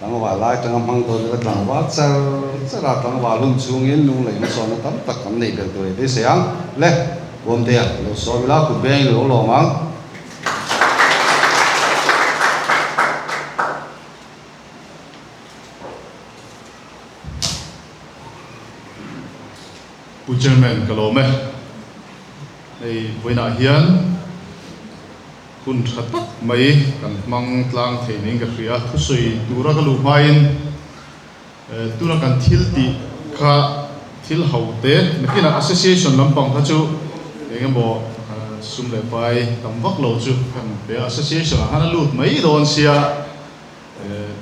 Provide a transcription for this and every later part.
Tlangval lai atanga hmang dawn ila tlangval char char a, tlangval hun chhungin lunglei hmasawnna tam tak kan neih belh tur i beisei ang. Le, Puamtea, lo sawm ila, kut bengin lo lawm ang. Pu Chairman ka lawm e. Hei vawiinah hian. Hun tha tak mai kan hmang tlang thei niin ka hria. Thusawi tura ka luh hmain tuna kan thil tih kha thil ho te, nakinah association lampang kha chu eng emaw sum leh pai tam vak lo chu kan pe a, association ah khan a lut mai dawn sia,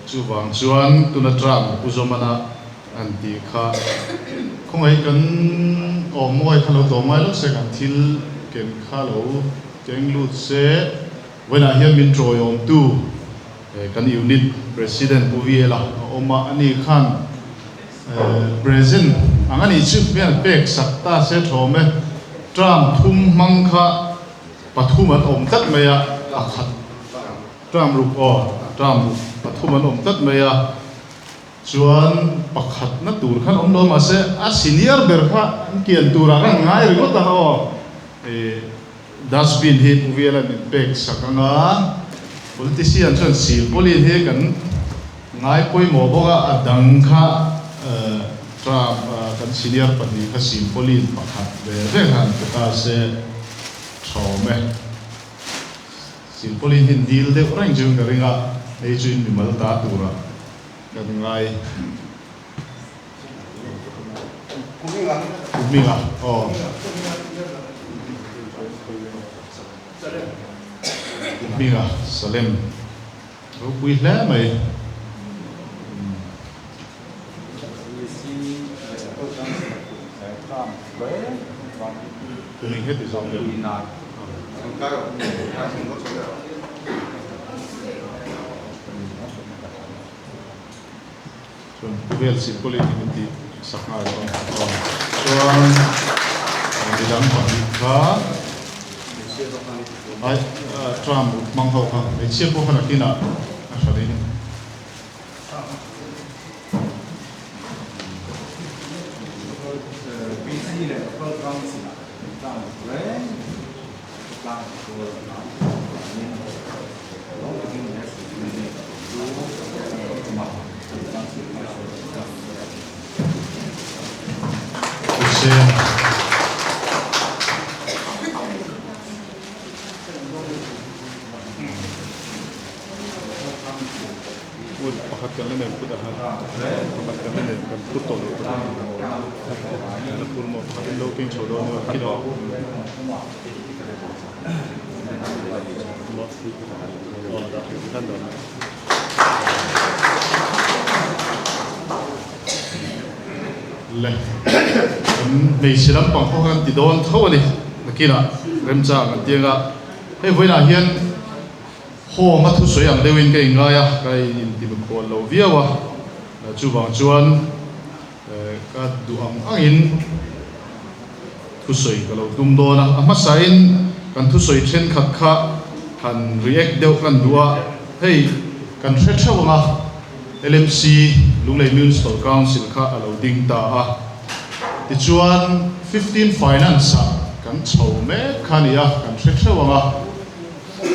chuvang chuan tuna term Pu Zawmana an tih kha khawngaih kan awm mawi kha lo tlawm ngai lo se kan thil ken kha lo Keng lut se, vawiinah hian min tawiawmtu kan unit President Pu Viela a awm a, ani khan present ang a nih chu hian pek sak ta se thawm e. Term thum hmang kha pathum an awm tlat mai a, pakhat term ruk aw, term ruk pathum an awm tlat mai a, chuan pakhatna tur khan awm lo mahse a senior ber kha an kian turah khan ngai ringawt a aw. Dustbin hi Pu Viala min pek sak ang a, politician chuan silpawlin hi kan ngai pawimawh bawk a, a dang kha term kan senior pahnih kha silpawlin pakhat ve ve khan pe ta se thawm e. Silpawlin hi dil deuh reng chu ka ring a, hei chu in mimal ta turah kan ngai. Kuminga aw. Kuminga Salem ropui hle mai. Kuming heti zawk deuh. Chuan Puvel Silpawlin hi min tih sak nghal dawn aw. Chuan midang pahnih kha ai tram ruk hmang ho kha hmeichhia pawh kha nakinah a hran in. Pakhat kan la nei phut a pakhat kan la nei kan phut tawh lo la phur maw pakhat in lo keng chho dawn a kilo. Le kan hmeichhe lampang pawh kha kan ti dawn tho a ni nakinah remchang an ti anga hei vawiinah hian home a thusawi ang deuhin ka inngai a ka intimkhual lo viau a chuvang chuan Ka duh ang angin thusawi ka lo tum dawn a, a hmasain kan thusawi thenkhat kha han react deuh kan duh a, hei kan hre theuh ang a, LMC, Lunglei Municipal Council kha a lo ding ta a, tichuan 15 Finance ah kan chho mek kha a ni a, kan hre theuh ang a,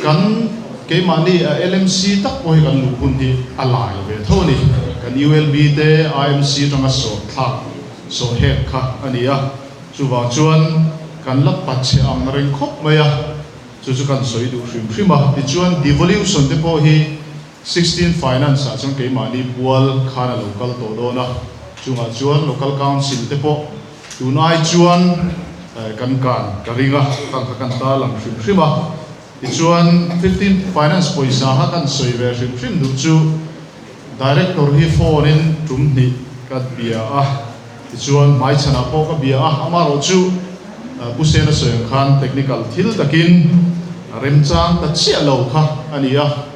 Kan keimahni a LMC tak pawh hi kan luh hun hi a lai ve tho a ni. Kan ULB te IMC atanga sawh thlak, sawh hek kha a ni a. Chuvang chuan kan la pachhe ang reng khawp mai a, chu chu kan sawi duh hrim hrim a. Tichuan devolution te pawh hi 16 finance ah chuan keimahni pual khan a lo kal tawh dawn a. Chungah chuan local council te pawh Tunai chuan kan kan ka ring a, kan kha kan ta lang hrim hrim a. Tichuan 15 Finance pawisa kha kan sawi ve hrim hrim duh chu Director hi phone in tum hnih ka bia a, tichuan hmaichhanah pawh ka bia a, amaherawh chu Pu Sena sawi ang khan technical thil takin remchang ta chiah lo kha a ni a,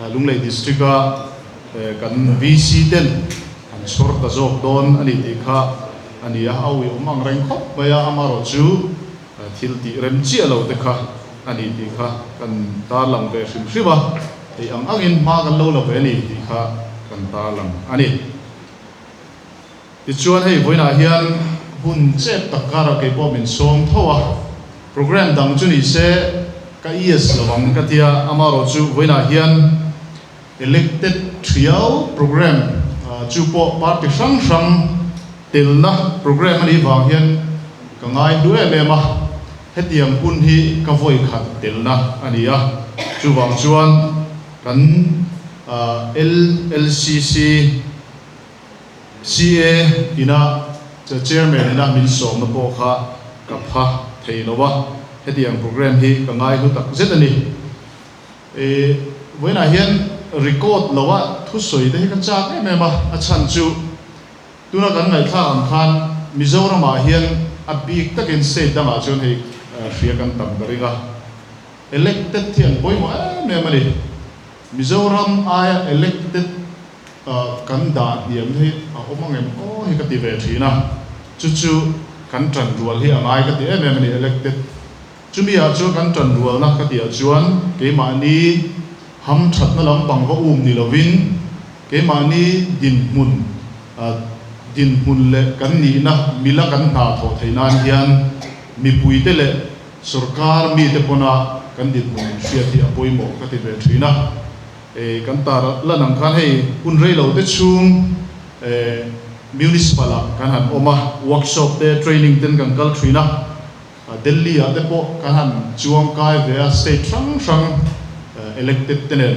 Lunglei District a kan VC ten an chhawr ta zawk dawn a ni tih kha a ni a, a uiawm ang reng khawp mai a, amaherawh chu thil tih rem chiah lo te kha a ni tih kha kan tarlang ve hrim hrim a, hei ang angin hma kan lo la ve a ni tih kha kan kan tarlang a ni. Tichuan hei vawiinah hian hun chep tak karah kei pawh min sawm tho a, programme dang chu ni se ka yes lo ang ka tia, amaherawhchu vawiinah hian elected thiau programme chu pawh party hrang hrang telna programme a nih vang hian ka ngai hlu em em a, hetiang hun hi ka vawi khat telna a ni a, chuvang chuan kan LLCC CA ina chairman ina min sawmna pawh kha ka pha thei lo a, hetiang programme hi ka ngai hlu tak zet a ni. E, vawiinah hian record lo a thusawi te hi ka chak em em a, a chhan chu tuna kan ngaihthlak ang khan Mizoramah hian a bik takin state dangah chuan hei hria kan tam ka ring a, elected hi an pawimawh em em a ni. Mizoram aia elected kan dah hniam hi a awm ang em aw hi ka ti ve thin a, chu chu kan tan rual hi a ngai ka ti em em a ni elected. Chumi ah chuan kan tan rualna ka tih ah chuan keimahni ham thatna lampang va um ni lovin keimahni dinhmun dinhmun leh kan nihna mila kan hna thawh theih nan hian mipuite leh sorkar mite pawna kan dinhmun inhriat hi a pawimawh ka ti ve thin a. Kan tar lan ang khan hei hun rei lo te chhung municipal ah kan han awm a, workshop te training ten kan kal thin a. Delhi ah te pawh kan han chuang kai ve a, state hrang hrang elected te nen.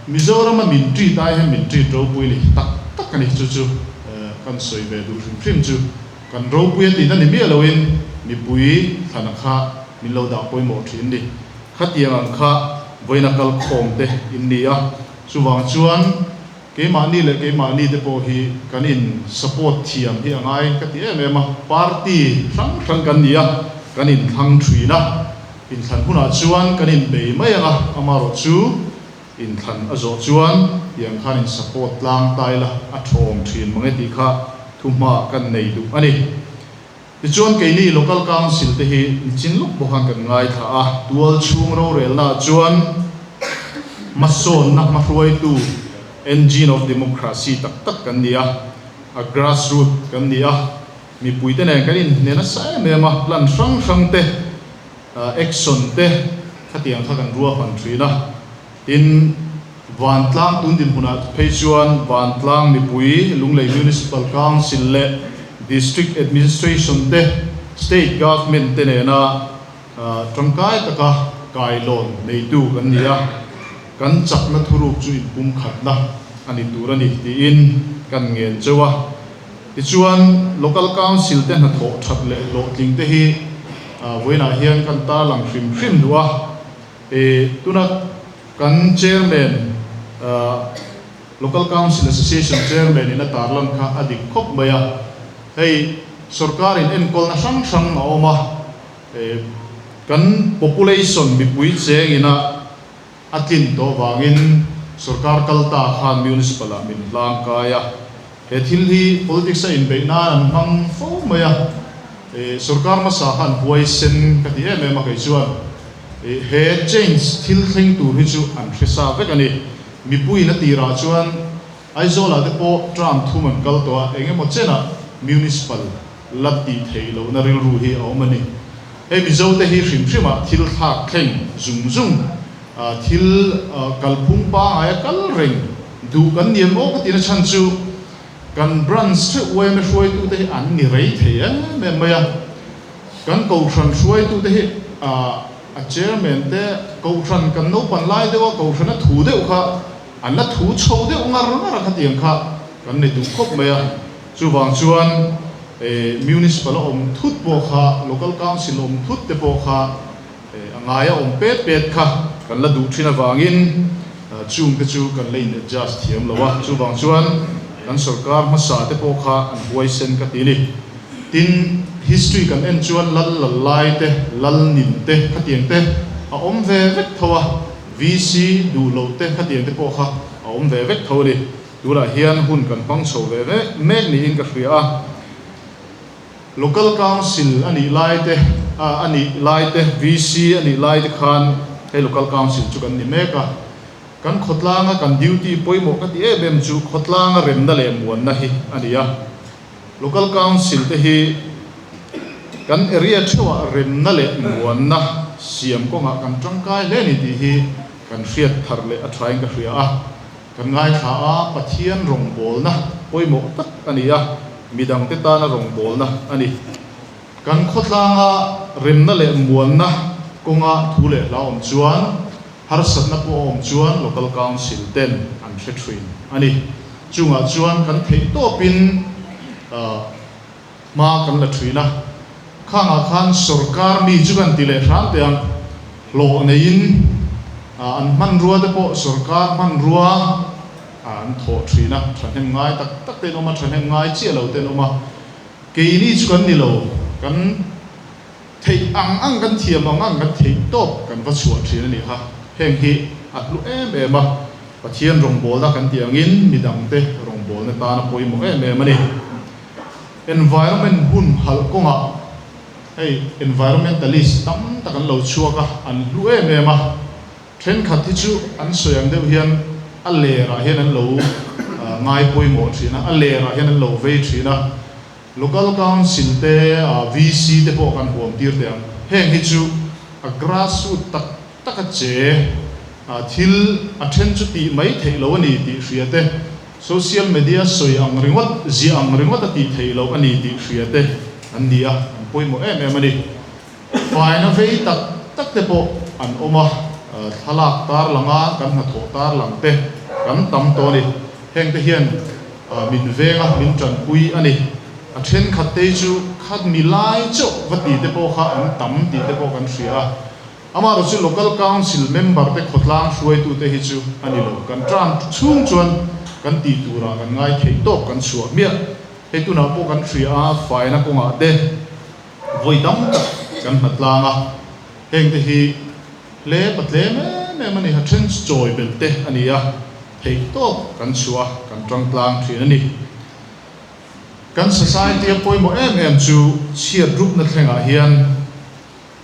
Mizoram a min treat ai hian min treat ropui ni tak tak a ni, chu chu kan sawi ve duh hrim hrim chu. Kan ropui a tihna ni miah loin mipui thlana kha min lo dah pawimawh thin ni. Khatiang ang kha vawiina kal khawm te in ni a, chuvang chuan Keimahni leh keimahni te pawh hi kan in support thiam hi a ngai ka ti em em a, party hrang hrang kan ni a, kan in thlang thin a, inthlan hunah chuan kan in bei mai ang a, amaherawh chu inthlan a zawh chuan tiang khan in support tlang ta ila a thawm thin mang e tih kha thuhma kan nei duh a ni. Tichuan keini Local Council te hi nichin lawk pawh khan kan ngaithla a, tual chhung rorelnaah chuan hmasawnna hmahruaitu engine of democracy tak tak kan ni a, a grassroot kan ni a, mipuite nen kan inhne nasa em em a, plan hrang hrang te, action te khatiang kha kan ruahman thin a. Tin, Vantlang tun dinhmunah phei chuan Vantlang mipui, Lunglei Municipal Council leh District Administration te, State Government te nena tangkai taka kailawn neitu kan ni a, kan chakna thuruk chu inpumkhatna a ni tur a ni tiin kan ngen cheu a. Tichuan, Local Council te hnathawh that leh hlawhtling te hi vawiinah hian kan tarlang hrim hrim duh a. E tuna kan chairman Local Council Association chairman in a tarlan kha a dik khawp mai a, hei sorkar in enkawlna hrang hrang a awm a, e kan population mipui cheng ina a tlin tawh vangin sorkar kal ta khan municipal ah min hlang kai a, he thil hi politics a inbeih nan an hmang fo mai a, e sorkar hmasa khan huaisen ka ti em em a kei chuan. He change thil thleng tur hi chu an hre sa vek a ni. Mipuiin a tirah chuan Aizawlah te pawh tram thum an kal tawh a, eng emaw chenah municipal la tih theih lohna rilru hi a awm a ni. Hei Mizo te hi hrim hrimah thil thlak thleng zung zung, thil kalphung pangai a kal reng duh kan ni em aw ka tina chhan chu kan branch theuh yma hruaitute hi an ni rei thei em em mai a. Kan Kohhran hruaitute hi a chairman te Kohhran kan naupan lai deuh a Kohhran a thu deuh kha an la thu chho deuh ngar ngar a khatiang kha kan nei duh khawp mai a. Chuvang chuan Municipal a awm thut pawh kha Local Council awm thut te pawh kha a ngai a awm pet pet kha kan la duh thin avangin chung te chu kan la in adjust thiam lo a. Chuvang chuan kan sorkar hmasa te pawh kha an huaisen ka ti ni. Tin, history kan en chuan lal lal lai te, lal nin te khatiang te a awm ve vek tho a, VC duh loh te khatiang te pawh kha a awm ve vek tho a ni. Tunah hian hun kan hmang chho ve ve mek niin ka hria a. Local Council a nih lai te, a nih lai te, VC a nih lai te khan hei Local Council chu kan ni mek a. Kan khawtlanga kan duty pawimawh ka ti em em chu khawtlanga remna leh muanna hi a ni a. Local Council te hi kan area theuhah remna leh muanna siam kawngah kan tangkai hle a ni tih hi kan hriat thar leh a thain ka hria a. Kan ngaithla a, Pathian rawngbawlna pawimawh tak a ni a, midangte tana rawngbawlna a ni. Kan khawtlanga remna leh muanna kawnga thu leh hla awm chuan harsatna pawh a awm chuan Local Council ten an hre thin a ni. Chungah chuan kan theih tawpin hma kan la thin a, khangah khan sorkar mi chu kan ti leh hram teh ang, hlawh neiin an hmanrua te pawh sorkar hmanrua an thawh thin a, thahnem ngai tak tak te an awm a, thahnem ngai chiah lo te an awm a, keini chu kan ni lo, kan. Theih ang ang kan thiam ang ang kan theih tawp kan va chhuah thin a nih kha. Heng hi a hlu em em a, Pathian rawngbawlna kan tih angin midangte rawngbawlna tan a pawimawh em em a ni. Environment hun halh kawngah hei environmentalist tam tak an lo chhuak a, an hlu em em a. Thenkhat hi chu an sawi ang deuh hian a lerah hian an lo ngai pawimawh thin a, a lerah hian an lo vei thin a. Local Council te, VC te pawh kan huam tir teh ang. Heng hi chu a grassroot tak tak a che thil a then chu tih mai theih loh a ni tih hria te, social media sawi ang ringawt, ziah ang ringawt a tih theih loh a ni tih hria te an ni a, an pawimawh em em a ni. Faina vei tak tak te pawh an awm a, thlalak tar langa kan hnathawh tar lang te kan tam tawh a ni. Heng te hian min veng a, min tanpui a ni. A thenkhat te chu khat mi lai chauh va ti te pawh kha an tam tih te pawh kan hria a. Amaherawh chu Local Council member te khawtlang hruaitu te hi chu a ni lo. Kan tan chhung chuan kan tih turah kan ngai theih tawk kan chhuah hmiah. Hei tunah pawh kan hria a, faina kawngah te vawi tam tak kan hna tlang a. Heng te hi hle patlem em em a ni. A then chu chawi belh te a ni a. Theih tawk kan chhuah a, kan tang tlang thin a ni. Kan society a pawimawh em em chu chhiat rupna thlengah hian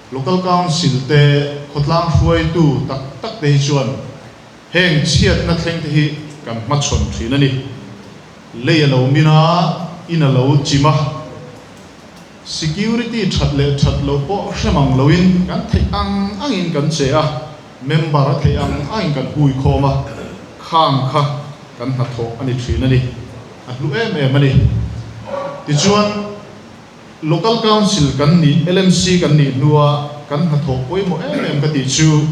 Local Council te khawtlang hruaitu tak tak te hi chuan heng chhiatna thleng te hi kan hmachhawn thin a ni. Lei a lo min a, in a lo chim a, security that leh that loh pawh hre mang loin kan theih ang angin kan che a. Member a theih ang angin kan hui khawm a, khang kha kan hnathawh a ni thin a ni. A hlu em em a ni. Tichuan, Local Council kan nih, LMC kan nih hnua kan hnathawh pawimawh em em ka tih chu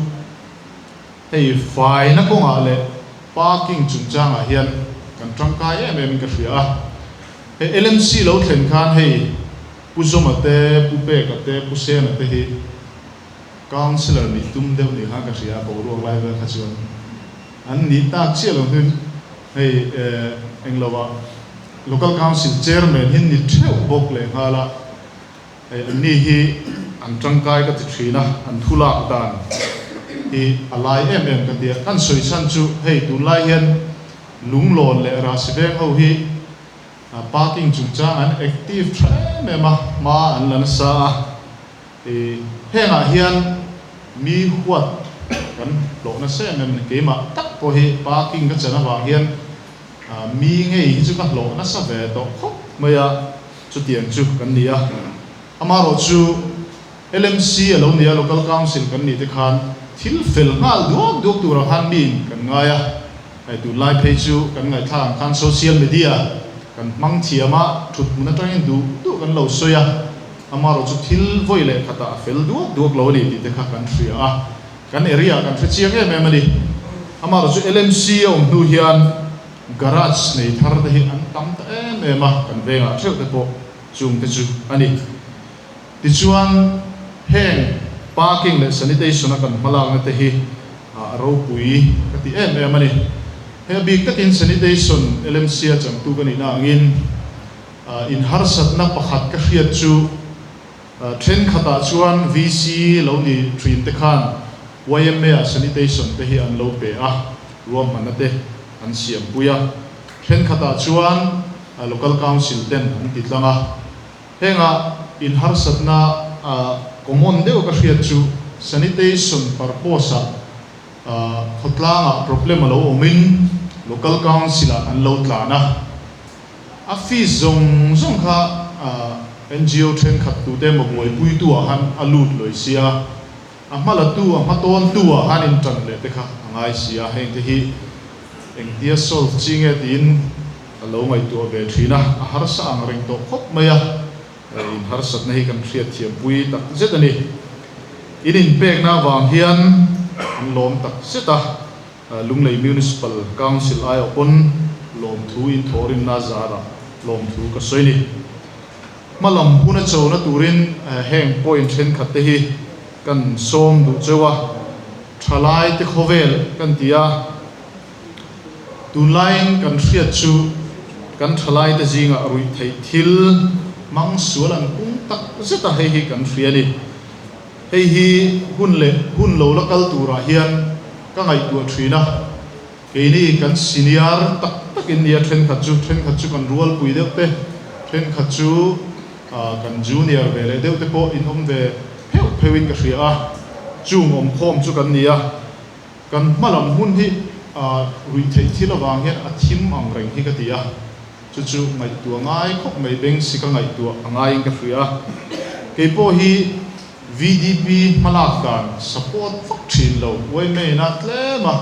hei faina kawngah leh parking chungchangah hian kan tangkai em em in ka hria a. Hei LMC lo thlen khan hei Pu Zawma te, Pu Peka te, Pu Sena te hi Councillor nih tum deuh nih khan ka hria a, boruak lai vel kha chuan an nih tak chiah lo hnuin hei englo ah Local Council Chairman hi ni theuh bawk leh nghal a, hei an ni hi an tangkai ka ti thin a, an thu lak dan hi a lai em em ka ti a, kan sawi chhan chu hei tunlai hian Lunglawn leh Rahsiveng ho hi parking chungchang an active tha em em a, hma an la nasa a. I hengah hian mi huat kan hlawh nasa em em a ni. Keimah tak pawh hi parking ka chan avang hian mi ngei hi chu ka hlawh nasa ve tawh khawp mai a, chutiang chu kan ni a. Amaherawh chu LMC a lo ni a, Local Council kan nih te khan thil fel nghal duak duak turah khan miin kan ngai a. Hei tunlai phei chu kan ngaihthlak ang khan social media kan hmang thiam a, thut hmun atangin duh duh kan lo sawi a. Amaherawh chu thil vawi leh khatah a fel duak duak lo a ni tih te kha kan hria a, kan area kan hre chiang em em a ni. Amaherawh chu LMC a awm hnu hian garage nei thar te hi an tam ta em em a, kan vengah theuh te pawh chung te chu a ni. Tichuan heng parking leh sanitation a kan hmalakna te hi a ropui ka ti em em a ni. He a bik takin sanitation LMC a changtu ka nihna angin, In harsatna pakhat ka hriat chu thenkhatah chuan VC lo ni thin te khan YMA ah sanitation te hi an lo pe a, ruahmanna te an siampui a. Thenkhatah chuan Local Council ten an ti tlang a. Hengah in harsatna common deuh ka hriat chu sanitation purpose ah. Khawtlangah problem a lo awmin Local Council ah an lo tlan a, a fees zawng zawng kha NGO thenkhat tute emaw buaipuitu ah khan a lut lawi sia, a hma la tu, a hma tawn tu ah khan in tan leh te kha a ngai sia, heng te hi engtia solve chi nge tiin ka lo ngaihtuah ve thin a, a harsa ang reng tawh khawp mai a. In harsatna hi kan hriatthiampui tak zet a ni. In inpekna avang hian an lawm tak zet a, Lunglei Municipal Council aiawh pawn lawmthu in thawhrimna zarah lawmthu ka sawi ni. Hmalam huna chona turin heng point thenkhat te hi kan sawm duh cheu a, thalai te khawvel kan ti a, Tunlaiin kan hriat chu kan thalaite zingah ruih theih thil hmang sual an pung tak zet a, hei hi kan hria a ni. Hei hi hun leh hun lo la kal turah hian ka ngaihtuah thin a, keini kan senior tak takin nia thenkhat chu, thenkhat chu kan rualpui deuh te, thenkhat chu kan junior ve leh deuh te pawh in awm ve pheuh pheuhin ka hria a, chung awmkhawm chu kan ni a. Kan hma lam hun hi ruih theih thil avang hian a thim ang reng hi ka ti a, chu chu ngaihtuah ngai khawp mai beng si ka ngaihtuah a ngaiin ka hria a. Kei pawh hi VDP hmalak dan support vak thin lo, YMA-na tlem a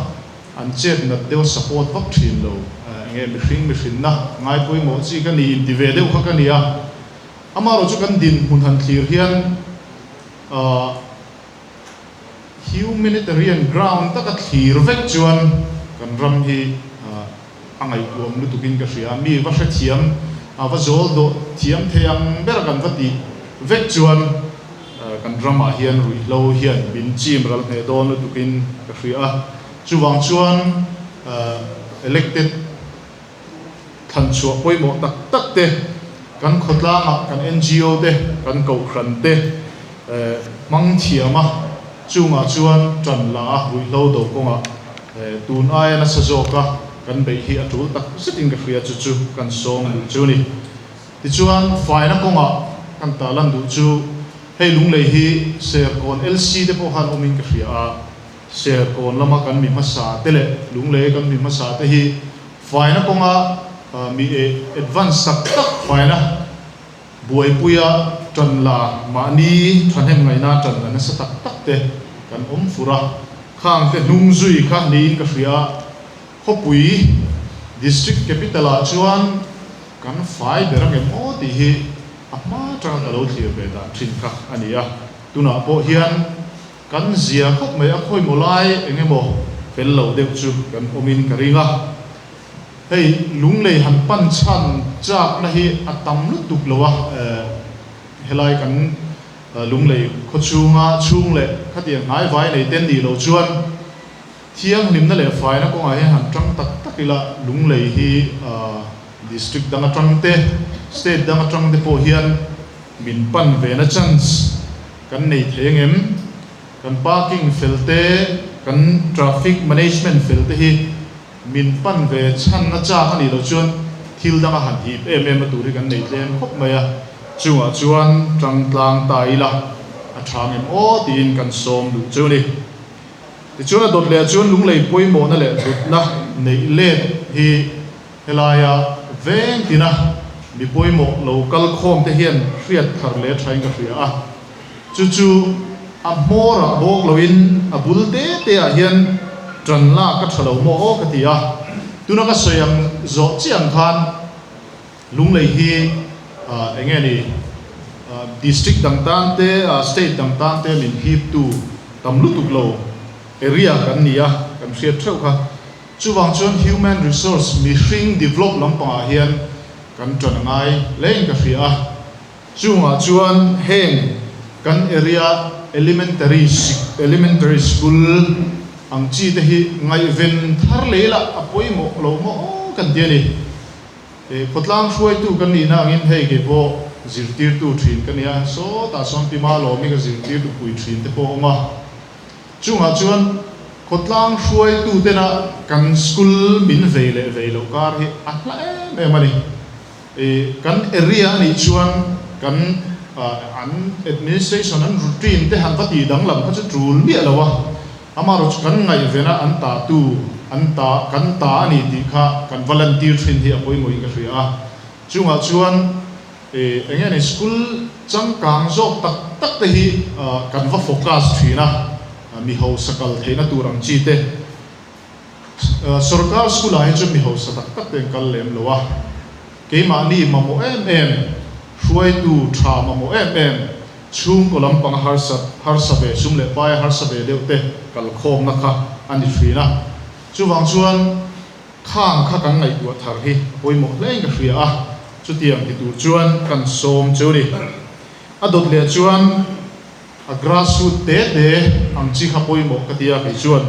an chet nat deuh support vak thin lo, enge mihring mihrinna ngai pawimawh chi ka ni inti ve deuh kha ka ni a. Amaherawhchu kan dinhmun han thlir hian Humanitarian ground taka thlir vek chuan kan ram hi a ngaihtuam lutukin ka hria. Mi va hrethiam, a va zawl dawh thiam thei ang ber kan va tih vek chuan kan ramah hian ruihhlo hian min chim ral hneh dawn lutukin ka hria a. Chuvang chuan elected thlan chhuah pawimawh tak tak te, kan khawtlangah kan NGO te, kan kohhran te hmang thiam a, chungah chuan tan la a ruihhlo do kawngah tun aia nasa zawka kan beih hi a tul tak zetin ka hria chu chu kan sawng duh chu ni. Tichuan faina kawngah kan tah lan duh chu hei Lunglei hi Serkawn LC te pawh khan awmin ka hria a, Serkawn lama kan mi hmasa te leh Lunglei kan mi hmasa te hi faina kawnga mi advance tak tak faina buaipuia tan la mahni thahnem ngaihna tan la nasa tak tak te kan awm fur a, khang te hnung zui kha niin ka hria a, khawpui district capital ah chuan kan fai ber angem aw tih hi a hma atanga ka lo thlir ve dan thin kha a ni a, tunah pawh hian Kan zia khawp mai a, khawi maw lai eng emaw fel lo deuh chu kan awmin ka ring a. Hei Lunglei han pan chhan chakna hi a tam lutuk lo a, helai kan Lunglei khawchhunga chhung leh khatiang hnai vai nei te nih loh chuan thianghlimna leh faina kawngah hian han tang tak tak ila Lunglei hi district dang atang te, state dang atang te pawh hian min pan ve na chance Kan nei thei angem? Kan parking fel te, kan traffic management fel te hi min pan ve chhanna chak a nih loh chuan thil danga han hip em em a tur hi kan nei tlem khawp mai a, chungah chuan tang tlang ta ila a tha ngem aw tiin kan sawm duh chu a ni. Tichuan a dawt leh ah chuan lunglei pawimawhna leh hlutna neih let hi Helaia veng tina mi pawimawh lo kal khawm te hian hriat thar leh thain ka hria a, chu chu a hmawrah bawk loin a bul te te ah hian tan lak ka tha lo maw aw ka ti a, tuna ka sawi ang zawh chiah ang khan Lunglei hi eng nge ni district dang tan te state dang tan te min hip tu tam lutuk lo area kan ni a, kan hriat theuh kha. Chuvang chuan human resource, mihring develop lampangah hian kan tan a ngai hlein ka hria a. Chungah chuan heng kan area elementary elementary school ang chi te hi ngaihven thar lei lah a pawimawh lo maw aw kan ti a ni. Khawtlang hruaitu kan nihna angin hei kei pawh zirtirtu thin ka nia, sawtah sawn Pima Lawmi ka zirtirtu pui thin te pawh a awm a. Chungah chuan khawtlang hruaitutena kan school min vei leh vei loh kar hi a hla em em a ni. Kan area a nih chuan kan an administration an routine te han va tih danglam kha chu tul miah lo a. Amaherawhchu kan ngaihvena an ta tu, an ta, kan ta a ni tih kha kan va lantir thin hi a pawimawhin ka hria a. Chungah chuan eng nge ni school changkang zawk tak tak te hi kan va focus thin a, mi hausa kal theihna tur ang chi te. Sorkar school ah hi chuan mi hausa tak tak te an kal lem lo a, keimahni mamawh em em, hruaitu tha mamawh em em, chhungkaw lampang a harsa harsa ve sum leh pai a harsa ve deuh te kal khawmna kha a ni thin a. Chuvang chuan khang kha kan ngaihtuah thar hi a pawimawh hle in ka hria a, chutiang ti tur chuan kan sawm cheu ni. A dawt leh chuan. A grassroot te te ang chi kha pawimawh ka ti a, kei chuan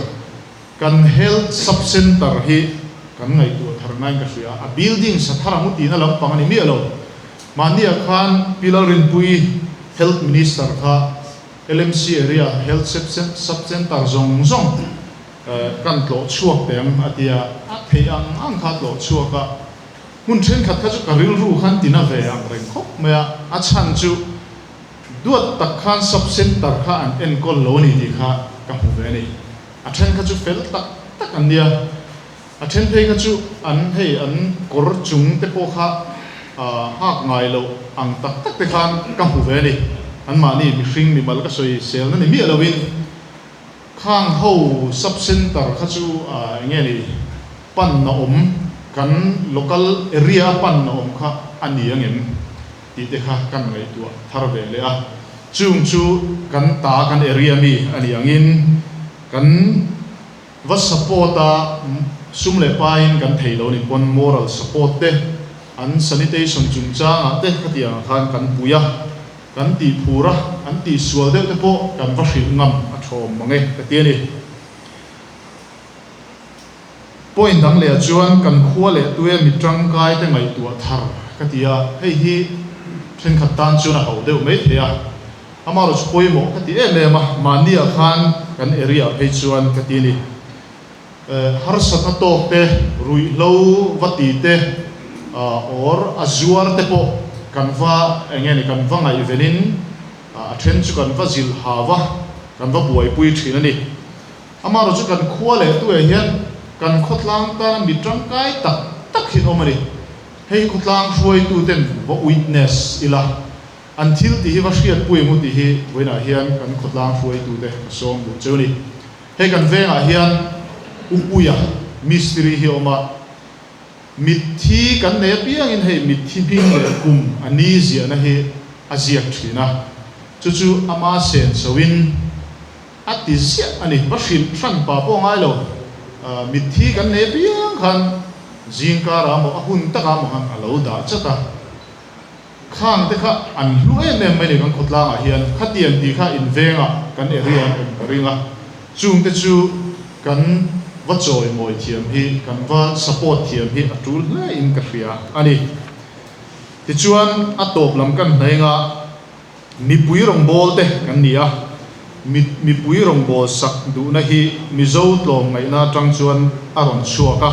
kan health sub centre hi kan ngaihtuah thar ngaiin ka hria a, building sa thar ang u tihna lampang a ni miah lo. Mahniah khan Pi Lalrinpuii health minister kha LMC area health sub centre zawng zawng kan tlawh chhuak teh ang a ti a, a theih ang ang kha a tlawh chhuak a, hmun thenkhat kha chu ka rilru khan tina ve ang reng khawp mai a, a chhan chu Duat tak khan sub center kha an enkawl lo a ni tih kha ka hmu ve a ni. A then kha chu fel tak tak an nia. A then phei kha chu an hei an kawr chung te pawh kha hak ngai loh ang tak tak te khan ka hmu ve a ni. Anmahni mihring mimal ka sawi selna ni miah loin khang ho sub center kha chu eng nge ni pan na awm kan local area a pan na awm kha a ni angem? Tih te kha kan ngaihtuah thar ve leh a, chung chu kan ta kan area mi a nih angin kan va support a, sum leh pain kan thei lo ni pawn moral support te, an sanitation chungchangah te khatiang ah khan kan pui a, kan tih phur a, an tih sual deuh te pawh kan va hrilh ngam a thawm mang e ka ti a ni. Point dang leh ah chuan kan khua leh tue mi tangkai te ngaihtuah thar ka ti a, hei hi thenkhat tan chuan a ho deuh mai thei a, amaherawh chu pawimawh ka ti em em a, mahni ah khan kan area ah phei chuan ka ti a ni. Harsatna tawk te, ruihhlo va ti te or a zuar te pawh kan va eng nge ni kan va ngaihven in a then chu kan va zilh ha va, kan va buaipui thin a ni. Amaherawh chu kan khua leh tuiah hian kan khawtlang tana mi tangkai tak tak hi an awm a ni. Hei hi khawtlang hruaituten va witness ila, an thil tih hi va hriatpui ang u tih hi vawiinah hian kan khawtlang hruaitute ka sawm duh cheu a ni. Hei kan vengah hian Upuia mistiri hi a awm a, mitthi kan nei apiangin hei mitthi hming leh kum a ni ziahna hi a ziak thin a, chu chu ama sen chhoin, A ti ziah a ni. Va hrilh hran pa pawh ngai lo. Mitthi kan nei apiang khan zingkar ah maw a hun tak ah maw khan a lo dah chat a. Khang te kha an hlu em em mai ni kan khawtlang ah hian. Khatiang tih kha inveng ah kan area an awm ka ring a. Chung te chu kan va chawimawi thiam hi, kan va support thiam hi a tul hle in ka hria a ni. Tichuan a tawp lam kan hnaih anga. Mipui rawngbâwl te kan ni a, mipui rawngbâwl sak duhna hi Mizo tlawmngaihna aṭang chuan a rawn chhuak a,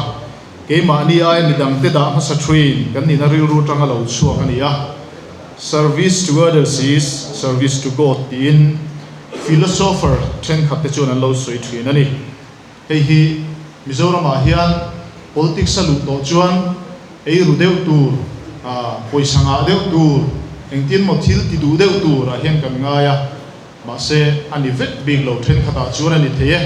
keimahni aia midangte dah hmasa ṭhuin kan nihna rilru aṭanga lo chhuak a ni a. Service to others is service to God tiin philosopher ṭhenkhat te chuan an lo sawi ṭhin a ni. Hei hi Mizoramah hian politics a luh tawh chuan ei ru deuh tur, pawisa ngah deuh tur, engtin maw thil ti duh deuh tur ah hian kan ngai a, mahse a ni vek bik lo thenkhatah chuan a ni thei e.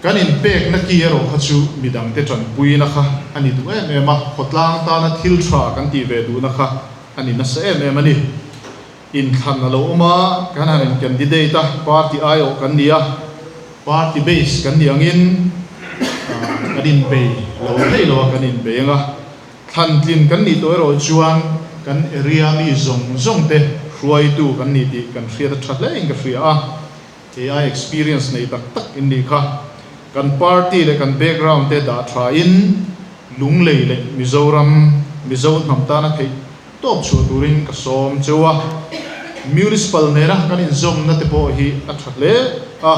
Kan inpekna ki erawh kha chu midangte tanpuina kha a ni duh em em a, khawtlang tana thil tha kan tih ve duhna kha a ni nasa em em a ni. Inthlan a lo awm a, kan han in candidate a, party aiawh kan ni a, party base kan nih angin kan inbei lo thei lo a, kan inbei ang a. Thlan tlin kan nih tawh erawh chuan kan area mi zawng zawng te hruaitu kan ni tih kan hriat a tha hle in ka hria a, AI experience nei tak tak in nih kha. Kan party leh kan background te dah tha in Lunglei leh Mizoram, Mizo hnam tana theih Tawp chhuah turin ka sawm cheu a, Municipal nena kan inzawmna te pawh hi a tha hle a,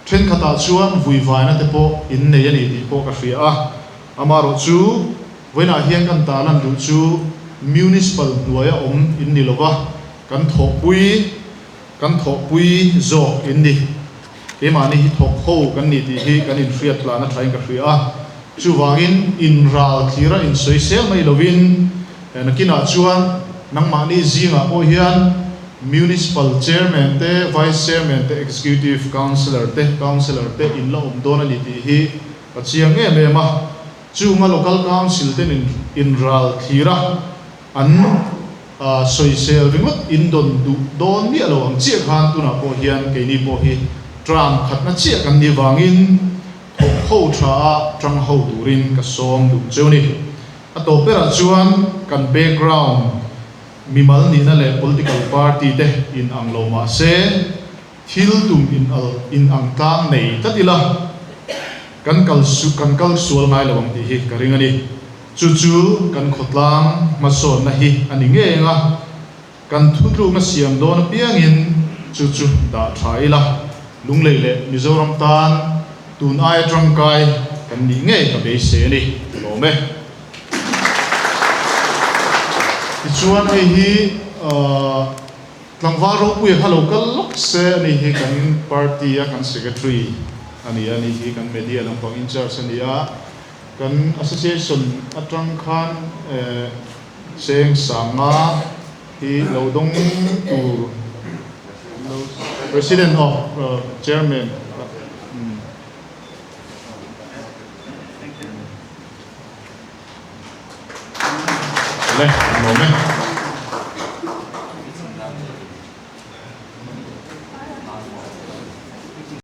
thenkhatah chuan vuivaina te pawh in nei a ni tih pawh ka hria a, amaherawh chu vawiinah hian kan tarlan duh chu Municipal hnuaia awm in ni lova, kan thawhpui kan thawhpui zawk in ni. Keimahni hi thawk ho kan ni tih hi kan inhriat tlan a thain ka hria a, chuvangin inral thlira insawisel mai lovin nakinah chuan nangmahni zingah pawh hian Municipal Chairman te, Vice Chairman te, Executive Councillor te, Councillor te in la awm dawn a ni tih hi ka chiang em em a. Chunga Local Council ten inral thlira an sawisel ringawt in dawn duh dawn miah lo ang chiah khan tunah pawh hian keini pawh hi tram khatna chiah kan nih vangin thawk ho tha a tang ho turin ka sawm duh cheu ni. A tawp berah chuan kan background mimal nihna leh political party te in ang lo mah se thil tum in al in ang tlang nei tlat ila kan kal kan kal sual ngai lo ang tih hi ka ring a ni. Chu chu kan khawtlang hmasawnna hi a ni ngei ang a, kan thutlukna siam dawn apiangin chu chu dah tha ila, Lunglei leh Mizoram tan tun aia tangkai kan nih ngei ka beisei a ni, ka lawm e. Tichuan hei hi tlangval ropuia kha lo kal lawk se a ni hi kan party a kan secretary a ni a, ni hi kan media lampang in-charge a ni a. Kan association atang khan cheng sanga hi lo dawng tur President of Chairman le an lawm e.